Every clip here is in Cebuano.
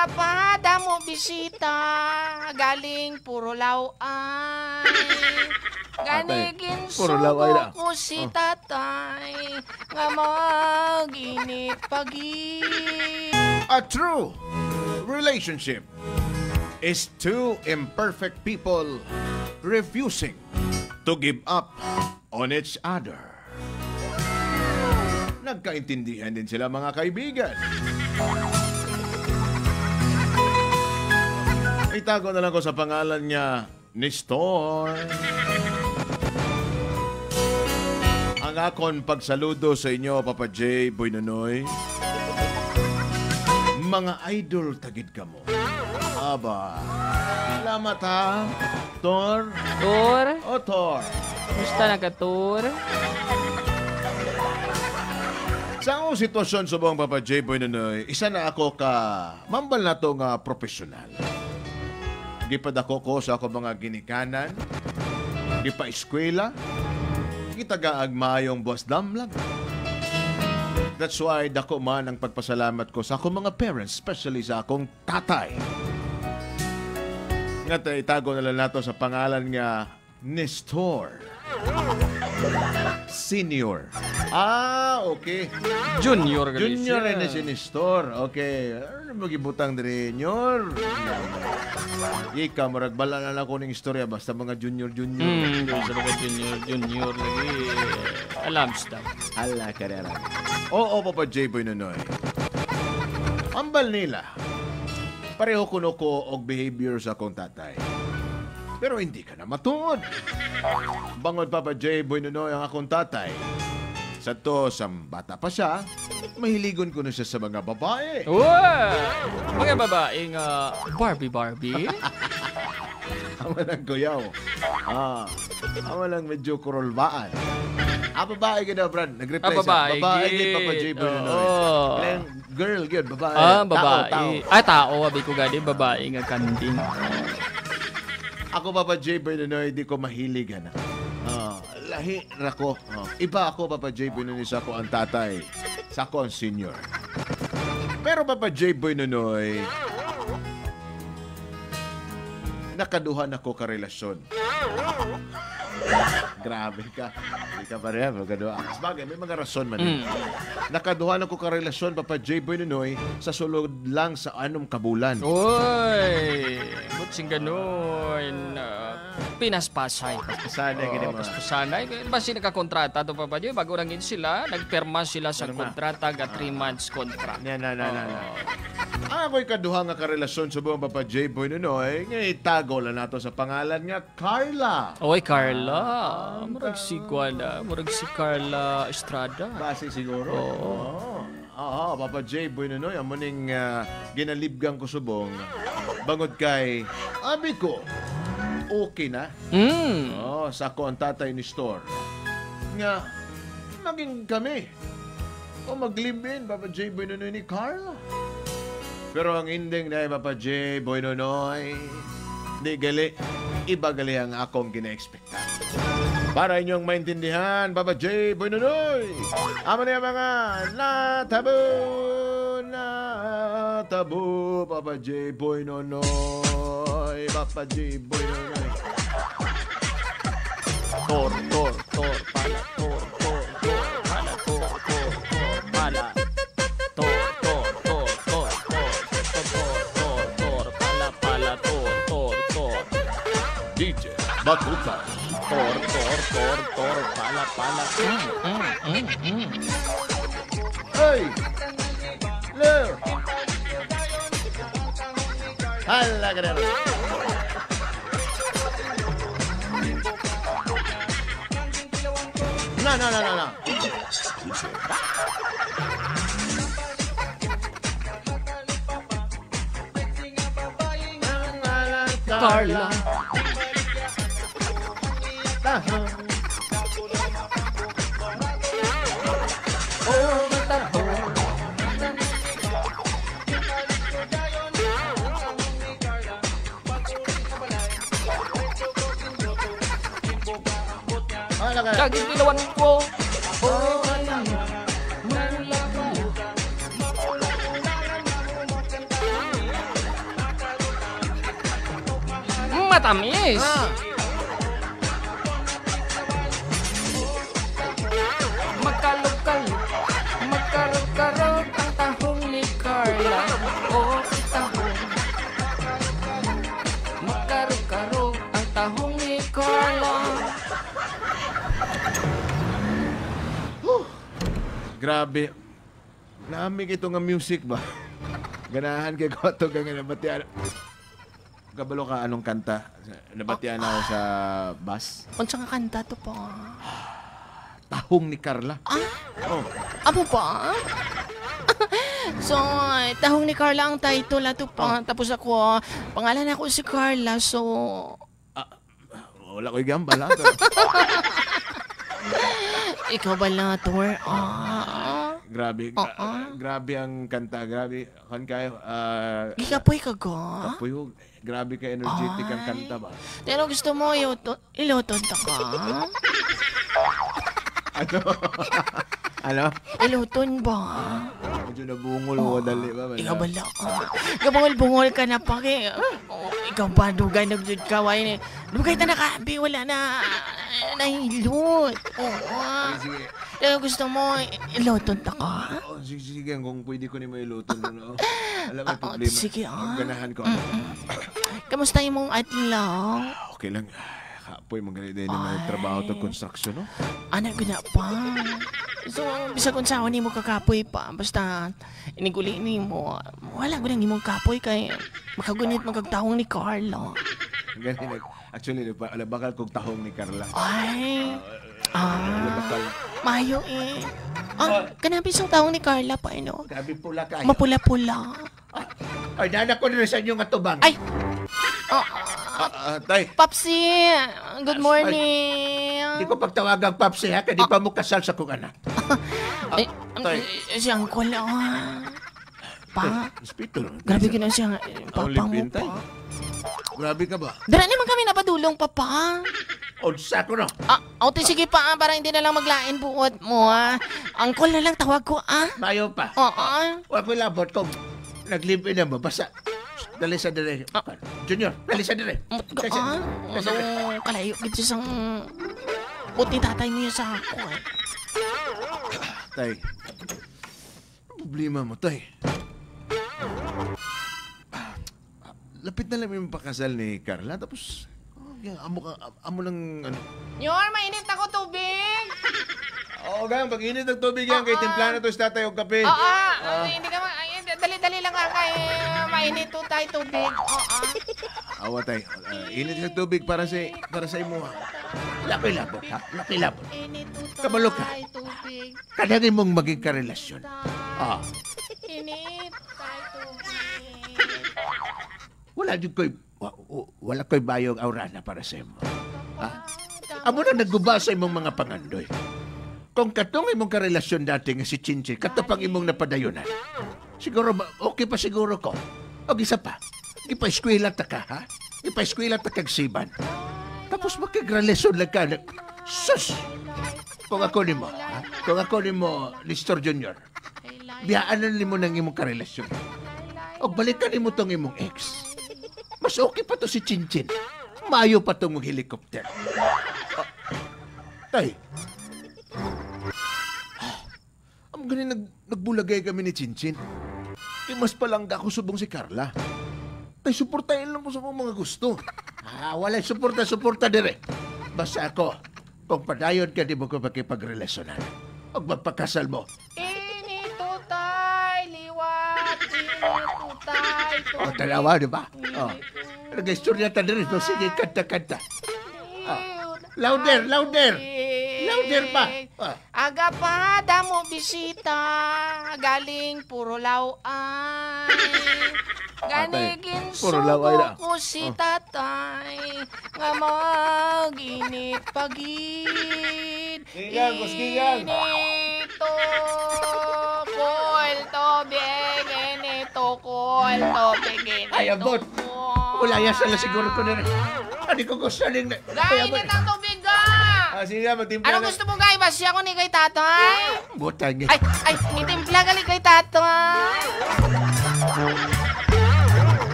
Maaga pa, damo bisita. Galing puro laway. Gani Puro laway ginsugo na. ko si tatay nga mag-init pagi. A true relationship is two imperfect people refusing to give up on each other. Nagkaintindihan din sila, mga kaibigan. Itago na lang ko sa pangalan niya, Nestor. Ang akon pagsaludo sa inyo, Papa J. Boy Nonoy. Mga idol tagid ka mo. Aba. Salamat ha. Tor. Tor, O Tor. musta na ka, Tor? Sa akong sitwasyon sa buong, Papa J. Boy Nonoy, isa na ako ka mambal na to nga profesional. Gipadako ko sa ako mga ginikanan, di pa eskwela, gitagaag maayong buwas damlag. That's why dako man ang pagpasalamat ko sa akong mga parents, especially sa akong tatay. Nga ta itago na lang nato sa pangalan nga Nestor Senior. Ah, okay. Junior gali Junior siya. na si Nestor. Okay. Ano magibutang diri, Junior? Ika, murag bala na lang ako ng istorya basta mga junior-junior. Doon sa mga junior, junior lagi. Alam stop. Ala, karera. Oo, Papa J. Boy Nonoy. Ambal nila. Pareho kuno ko og behavior sa akong tatay. Pero hindi ka na matuod. Bangod, Papa J. Boy Nonoy, ang akong tatay. Sa to, sa bata pa siya, mahiligon ko na siya sa mga babae. Uwa! Mga babae nga Barbie Barbie. Ama lang kuyaw. Ah, ama lang medyo kurulbaan. Ah, babae gid daw, Brad. Nag-reply Ah, babae siya. Babae gid. gid, Papa J. Boy Nonoy. Oo. Ilang girl gid, babae. Ah, babae. Tao, tao. Ah, tao. Abi ko gani, babae nga kanding. Ako, Papa J. Boy Nonoy, di ko mahilig, ana. Ah, lahi ra ko. Ah, iba ako, Papa J. Boy Nonoy, sa ako ang tatay. Sa ako ang senior. Pero Papa J. Boy Nonoy, nakaduhan ako karelasyon. Grabe ka. Hindi ka pa rin, magkaduha. Sabagay, may mga rason man eh. Nakaduhan ako karelasyon, Papa J. Boy Nonoy, sa sulod lang sa 6 ka bulan. Uy! Butsing ganun. Pinaspasay. Sana gini Oo, mo. paspasanay. Basta nakakontrata to, Papa Joy. Bago nangin sila, nagperma sila sa kontrata, ga 3 months contract. Na, na, na, na, na. Ang ako'y kaduha nga karelasyon sa buong, Papa J. Boy Nonoy, nga itago lang nato sa pangalan nga Carla. Oy, Carla. Murag si Kuala. Murag si Carla Estrada. Base siguro. Oo. Oo, Papa J. Boy Nonoy, amo ning ginalibgang ko subong. Bangod kay, abi ko, okay na. Oo, sa ako ang tatay ni Store. Nga, maging kami. O mag-live-in, Papa J. Boy Nonoy ni Carla. Pero ang ending na, Papa J. Boy Nonoy, di gali, iba gali ang akong gina-expecta. Para inyong maintindihan, Papa J. Boy Nonoy, amo niya mga natabu, natabu, Papa J. Boy Nonoy, Papa J. Boy Nonoy. Tor, tor, tor, pala, tor, tor, tor, pala, tor, tor, tor, pala. Tor, tor, tor, tor, tor, tor, tor, tor, tor, pala, pala, tor, tor, tor. DJ Batuta. Tor, tor, tor, tor, pala, pala. Hey! Leo! Hala ka na. No, no, no, no, no. Carla. Hala ka na. Kaging kilawan ko. Matamis. Magkalog-kalog, magkarog-karog ang tahong ni Carla. O tahong. Magkarog-karog ang tahong ni Carla. Grabe. Nami ito nga music ba? Ganahan kay ko ato nga nabatian. Kabalo ka anong kanta? Nabatian ako sa bus. Unsa nga kanta to pa? Tahong ni Carla. Ah? Oh. Amo pa? So, Tahong ni Carla ang title ato pa. Tapos ako, pangalan ako si Carla, so... Wala ko'y gambal ha. Ikaw ba lang, Tor? Ah. Grabe. Oo. Grabe ang kanta. Grabe. Kan kayo. Gikapoy ka ga? Kapoy. Grabe ka energetic ang Ay. kanta ba? Pero gusto mo, iluton ta ka? Ano? Ano? Iluton ba? Medyo nabungol mo dali ba? Ikaw ba lang? Kabungol-bungol ka na pa kay. Oh, ikaw ba, dugay nagjud ka. Why, dugay ta nakabi, wala na. Nahilot. Oo. Sige. Pero gusto mo, iluton ta ka? Oh, sige, sige, kung pwede ko ni mo iluto. No? Alam may Oo, problema. sige, ah. Ganahan ko. Kamusta yung mong adlaw? Okay lang. Kapoy, magaling din naman trabaho to construction, no? Anak ko na pa. So, bisag unsaon nimo kakapoy pa, basta iniguli nimo, wala ko nang imong kapoy kay makagunit magagtahong ni Carlo. Galing. Actually, alabakal kong tahong ni Carla. Ay. Ah, Alabakal. mayo eh. Ah, kanabi sa tahong ni Carla pa, eh, no? Grabe pula kayo. Mapula-pula. Ay, nana ko rin sa inyo nga tubang. Ay! Oh, Tay. Papsi, good morning. Hindi ko pagtawagang Papsi ha, kaya di pa mo kasal sa kong anak. Ay, Tay. si Uncle, ah. Pa, Hospital. grabe ka na siya. Papa mo tay. pa. Grabe ka ba? Dara naman kami napadulong, papa. Unsa ko no. Ah, okay, sige pa, ah, para hindi na lang maglain buot mo, ah. Uncle na lang tawag ko, ah. Mayo pa. Oo. Wa ko labot kung nag-live-in na mo. Basta, dali sa dire. Junior, dali sa dire. Mut ka, ah. So, kalayo gid siya sang buti tatay mo yun sa ako, eh. Tay. Ano problema mo, tay? Lapit na lang yung pakasal ni Carla. Tapos, oh, amo, ka, amo lang, ano. Nyor, mainit ako tubig. Oo, gang, pag init ng tubig yan, kay timpla na to sa tatay o kape. Oo, hindi ka ay, dali-dali lang ka kay mainit to tayo tubig. Oo. Awa, tay. Init ng tubig para sa imo. Laki labot ha, laki labot. Init to Kabalo ka. tayo tubig. Kadangin mong maging karelasyon. Ah, Init tayo tubig. wala jud ko'y wala ko'y bayong aurana para sa imo. Ha? Amo na nagguba sa imong mga pangandoy. Kung katong imong karelasyon dati nga si Chinchin, kato pang imong napadayunan. Siguro ba, okay pa siguro ko. O isa pa, ipa-eskwela ta ka, ha? Ipa-eskwela ta kag siban. Tapos makigrelasyon lang ka. Sus! Kung ako nimo, ha? Kung ako nimo, Nestor Junior, biyaan na nimo ng imong karelasyon. O balikan nimo tong imong ex. Mas okay pa to si Chinchin. Mayo pa tong helicopter. Oh, tay. Ang ganin nagbulagay kami ni Chinchin. Kaya mas palangga ko subong si Carla. Tay, suportahin lang ko sa mga gusto. Ah, wala suporta-suporta dire. Basta ako, kung padayon ka di mo ko makipagrelasyonan. Huwag magpakasal mo. Init to tayo, liwat. Init to tayo O, tanawa, di ba? O. Nag-istorya ta dire. No, sige, kanta-kanta. Ah. Louder, louder. Louder pa. Ah. Aga pa, damo bisita. Galing puro laway. Ganigin puro laway sugo na. ko si tatay. Nga mag-init pagid. Gigang, kusgigang. Inito, kol tubig. Inito, kol tubig. Inito, Ay, abot. Wala yan sala siguro ko na. Ano ko gusto ning... Gay, init ang tubig ka! Ah, sige na, magtimpla Ano na. gusto mo, Gay? Basya ko ni kay tatay. Butang. Ay, ay, itimpla gali kay tatay.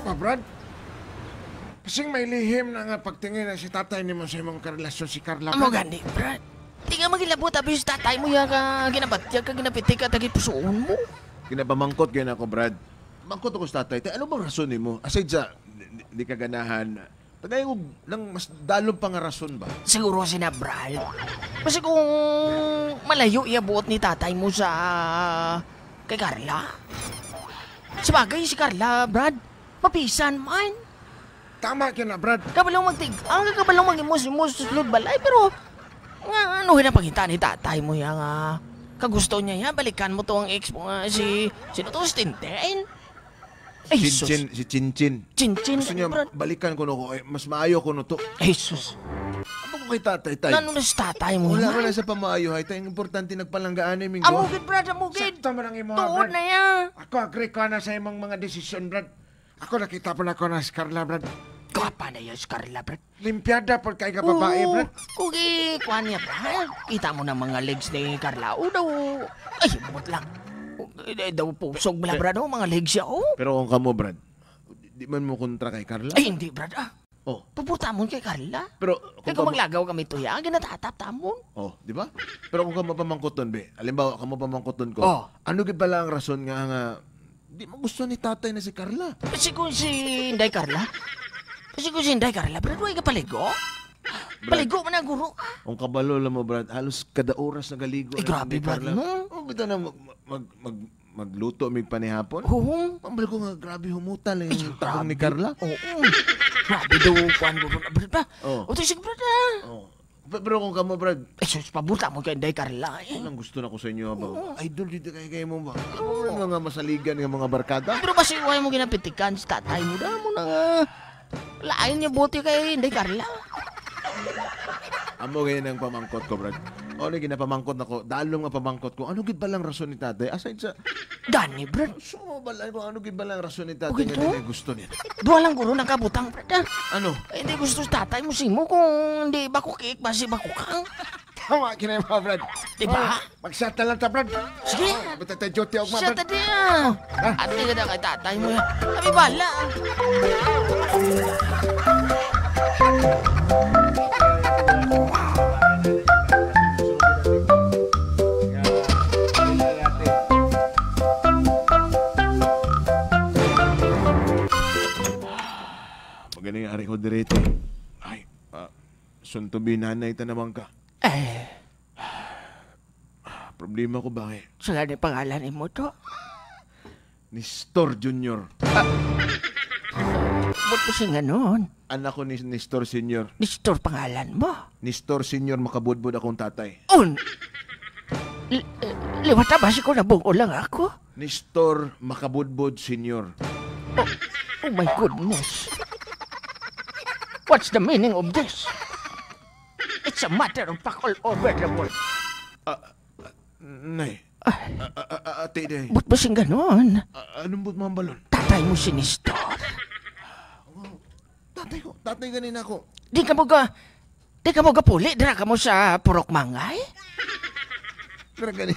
pa, Brad. Kasing may lihim na nga pagtingin na si tatay nimo sa imong karelasyon si Carla. Amo gani, Brad. Di nga magilabot abi sa tatay mo ya ka ginabatya ka ginapitik ka tagi pusoon mo. Kinapamangkot gyud ako, Brad. Mangkot ako sa tatay. Tay, ano bang rason nimo? Aside sa di ka ganahan, tagay og nang mas dalom pa nga rason ba? Siguro si na Brad. Kasi kung malayo iya buot ni tatay mo sa kay Carla. Sabagay si Carla, Brad. Mapisan man. Tama ka na, Brad. Kabalong magtig-ang, kabalong mag-imus-imus sulod balay, pero nga, ano hinapangita ni tatay mo ya nga. Kagusto niya ya, balikan mo to ang ex mo nga, si, sino to, si Tintin? Ay, sus. Chinchin, si Chinchin. Chinchin, Gusto niya, Brad. balikan ko no ko, eh, mas maayo ko no to. Ay, sus. Amo ko kay tatay, tay. Ano na si tatay mo? Wala man? wala sa pamaayo, hay. Tay, ang importante nagpalanggaan ni Minggo. Amugid, Brad, amugid. Sakto man ang imo, Tuod Brad. na ya. Ako agree ko na sa imong mga desisyon, Brad. Ako nakita po na ko na si Carla, Brad. Gwapa na yan si Carla, Brad. Limpiada po kay ka babae, Oo, Brad. Kung ikuha niya, Brad. Kita mo na mga legs ni Carla. O daw, ay, bukot lang. Eh, daw pusog bala, Brad, oh, mga legs siya, oh. Pero kung kamo, Brad, di man mo kontra kay Carla. Ay, hindi, Brad, ah. Oh. Paporta mo kay Carla. Pero Kaya kung maglagaw kami to, ya, ginatatap tamon. Oh, di ba? Pero kung kamo pamangkoton, be, halimbawa kamo pamangkoton ko, Oh. ano gid pala ang rason nga nga di mo gusto ni tatay na si Carla? Kasi kung si Inday Carla, kasi kung si Inday Carla, Brad, huwag ka paligo. Paligo man ang guro. Ang kabalo lang mo, Brad, halos kada oras nagaligo. Eh, na grabe, si Brad, Carla. no? Oh, bitaw na magluto mig panihapon. Oo. Pambal ko nga, grabe humutal yung tahong ni Carla. Oo. Grabe daw, kuhan guro na, Brad, ba? Oh. O, sige, Brad, ah. Oh. Pero kung kamo, Brad, Eh, sus, pabuta mo kay Inday Carla, eh. anong gusto na ko sa inyo, ba? Idol dito kay kayo mo ba? Alam mo rin mga masaligan nga mga barkada? Pero basi huwag mo ginapitikan sa tatay mo na mo na nga. Lain niya buti kay Inday Carla. Amo ganyan ang pamangkot ko, Brad. O, ano ginapamangkot nako? Dalom nga pamangkot ko. Ano gid ba lang rason ni tatay? Aside sa... Gani, Brad. Sumo ba lang kung ano gid ba lang rason ni tatay Okay, nga to? dili gusto niya? Duwa lang guro nakabutang, Brad. ah. Ano? Eh, hindi gusto sa tatay mo simo kung hindi bakukik, basi bakukang. Tama ka na mo, Brad. Diba? Oh, Magsata lang ta, Brad. Sige. Oh, basta tayo duty og ma, Siya Brad. tadi ah. Ate ka na kay tatay mo. Kami bala. Magaling ari ko direte. Ay, suntubi nanay tanawang ka. Eh, Problema ko ba eh? sila ni pangalan mo to? Nestor Jr. Ba't po siya ganun? Anak ko ni Nestor Sr. Nestor pangalan mo? Nestor Sr. makabudbud akong tatay. Un! Liwat na ba si ko nabungo lang ako? Nestor makabudbud Sr. Oh my goodness. What's the meaning of this? It's a matter of fact all over the world. Nay. Ate, day. Ba't ba siyang ganun? Anong but mga balon? Tatay mo si Nestor. Tatay ko. Tatay ganin ako. Di ka mo ga... Di ka mo gapuli. Dira ka mo sa Purok Mangay? Pero gani.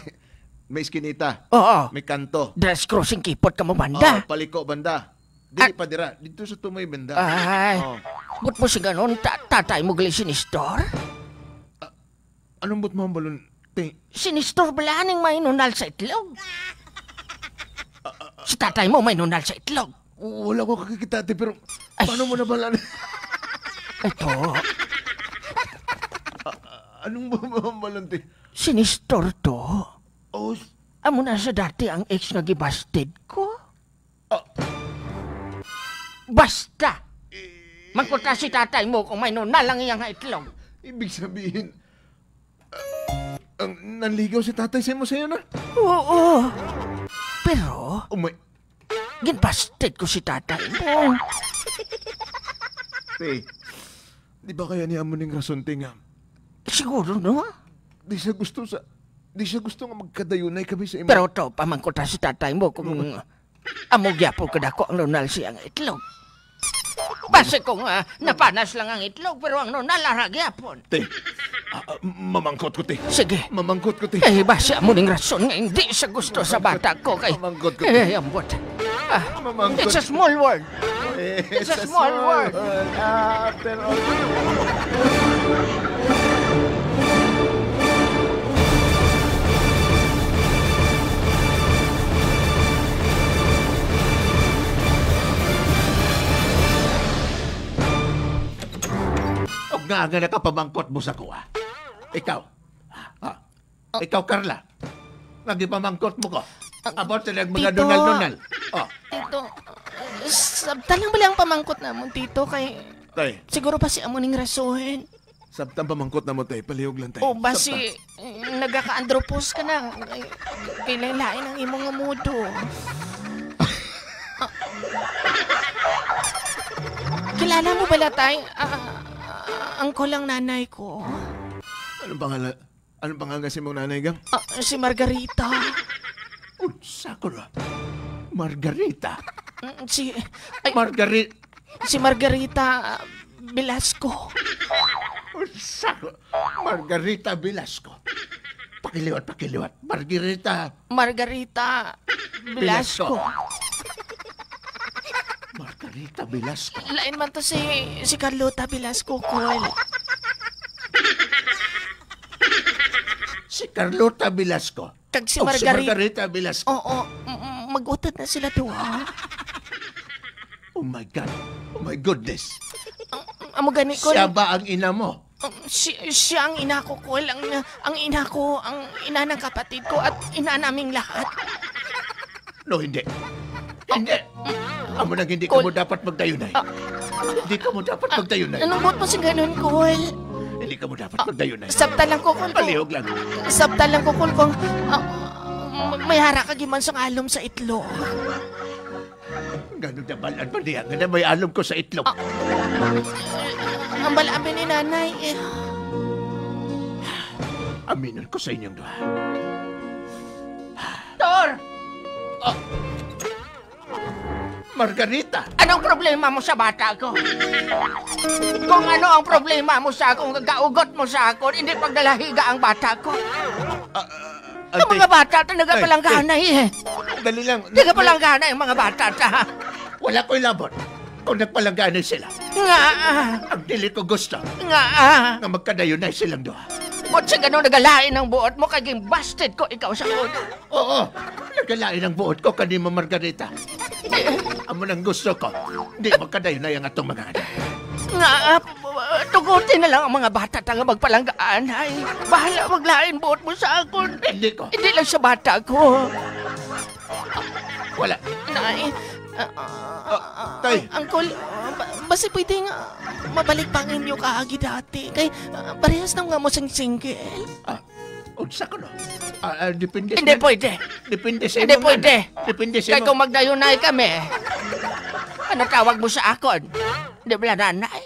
May iskinita. Oo. May kanto. Dress crossing kipot ka mo banda. Oh, paliko banda. Dili pa dira. Dito sa tumay banda. Ay. Oh. Ba't mo siya ganun? Tatay mo gali si Nestor? Anong but mga balon? Te, Si Nestor bala ning may nunal sa itlog. Si tatay mo may nunal sa itlog. wala ko kakikita, ate, pero Ay. paano mo nabalan? Ito, Anong ba mga balon, te? si Nestor to. Oh, Amo na sa dati ang ex nga gibasted ko. Basta! Magpunta si tatay mo kung may nunal ang iyang itlog. ibig sabihin, ang nanligaw si tatay sa mo sa'yo na? Oo. Pero, Oh my, ginbasted ko si tatay mo. te, di ba kaya niya mo ning rason, te, nga? Siguro, no? Di siya gusto sa, di siya gusto nga magkadayunay kami sa imo. Pero to, pamangkota si tatay mo kung amo gyapo kadako ang nunal siyang itlog. Basta kung napanas lang ang itlog, pero ang nunal ara gyapon. Te, mamangkot ko, te. Sige. Mamangkot ko, te. Eh, basta mo ning rason nga hindi sa gusto sa bata ko kay... Mamangkot ko. Eh, ambot. Mamangkot. It's a small world. It's a small world. After all. Og nga nga nakapamangkot mo sa kuha. Ikaw. Ikaw, Carla. Nagipamangkot mo ko. About sa mga Tito. donal-donal. Oh, Tito, sabta lang bala ang pamangkot namon, Tito, kay Tay, siguro pa si amo ning rasuhin. sabtang pamangkot na mo, tay. Palihog lang, tay. O basi nagaka-andropos ka na. Kay lain ang imong nga mudo. Kilala mo bala tay? Angko lang nanay ko. Anong pangalan? Anong pangalan kasi mong nanay, Gang? Si Margarita. Unsa ko na. Margarita. Si ay, Margarita. si Margarita Velasco. Unsa ko. Margarita Velasco. Pakiliwat, pakiliwat. Margarita Margarita Velasco. Margarita Velasco. Lain man to si Carlota Velasco Col. Si Carlota Velasco. Kag si Oh, si Margarita. Margarita Velasco. Oo, mag-utod na sila duha. Oh my God. Oh my goodness. Amo gani ko. Siya ba ang ina mo? Siya ang ina ko, Col. Ang ina ko, ang ina ng kapatid ko at ina naming lahat. No, hindi. Hindi. Amo nang hindi ka Col. mo dapat magdayunay. Hindi ka mo dapat magdayunay. Anong buot mo sa ganun, Col? Hindi ka mo dapat magdayunay. Sabta lang ko, Col. Palihog lang. Sabta lang ko, Col, kung may hara ka giman sa alom sa itlog. Ganun na balaan pa niya. Nga na may alom ko sa itlog. Ang balabi ni nanay, eh. Aminin ko sa inyong duha. Tor! Margarita! Anong problema mo sa bata ko? Kung ano ang problema mo sa akong gaugot mo sa akon, hindi pagdalahiga ang bata ko. Ang mga bata talaga Ay, palangganay eh. Dali lang. Talaga palangganay ang mga bata ta. Wala ko'y labot. Kung nagpalangganay sila, Nga, ang dili ko gusto nga. nga magkadayunay silang duha. Ba't sa ganun nagalain ang buot mo, kaging busted ko ikaw sa ulo. Oo, nagalain ang buot ko kanimo Margarita. Amo nang gusto ko, di magkadayunay ang atong mga anak. Nga, tugutin na lang ang mga bata tanga magpalanggaan. Ay, bahala maglain buot mo sa akon. Hindi ko. Hindi lang sa bata ko. Wala. Nay, Tay. Uncle, basta pwede nga mabalik pa ang inyo kaagi dati. Kay parehas na nga mo sang single. Unsa ko no? Depende Hindi pwede. Depende sa Hindi imong pwede. anak. Depende sa Kay imong kung magdayunay kami, ano tawag mo sa akon? Di ba nanay?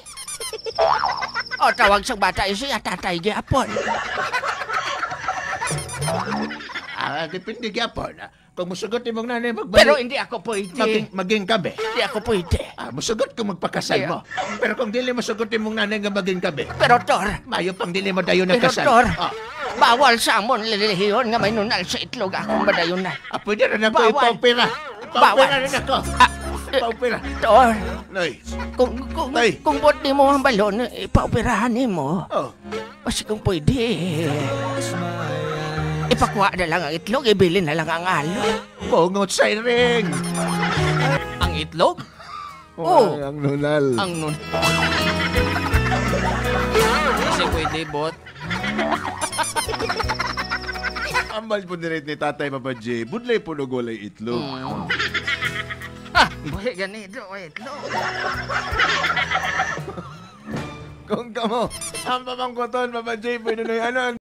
O tawag sa bata siya, tatay gyapon. Depende gyapon. Kung musugot imong nanay magbalik. Pero hindi ako pwede. Maging kabe. Hindi ako pwede. Musugot kung magpakasal mo. Pero kung dili musugot imong nanay nga maging kabe. Pero Tor, Mayo pang dili mo dayon ang pero kasal. Tor, bawal sa amon lilihiyon nga may nunal sa itlog akong badayunay. Pwede rin ako Bawal. ipaupira. Bawal. Ipaupira rin ako. Ipaupira. Tor, Nay. kung Tay. kung buot ni mo ang balon, ipaupirahan ni mo. Oh. Basta kung pwede, ipakuha na lang ang itlog, ibili na lang ang alo. Bungot sa iring. Ang itlog? Oh. Ang nunal. Ang nun. Kasi pwede, bot. Ambal po ni Tatay Papa J. Budlay po no gulay itlog. Buhay ganito, itlog. Kung kamo, ang pamangkoton, Papa J. Pwede na ano ang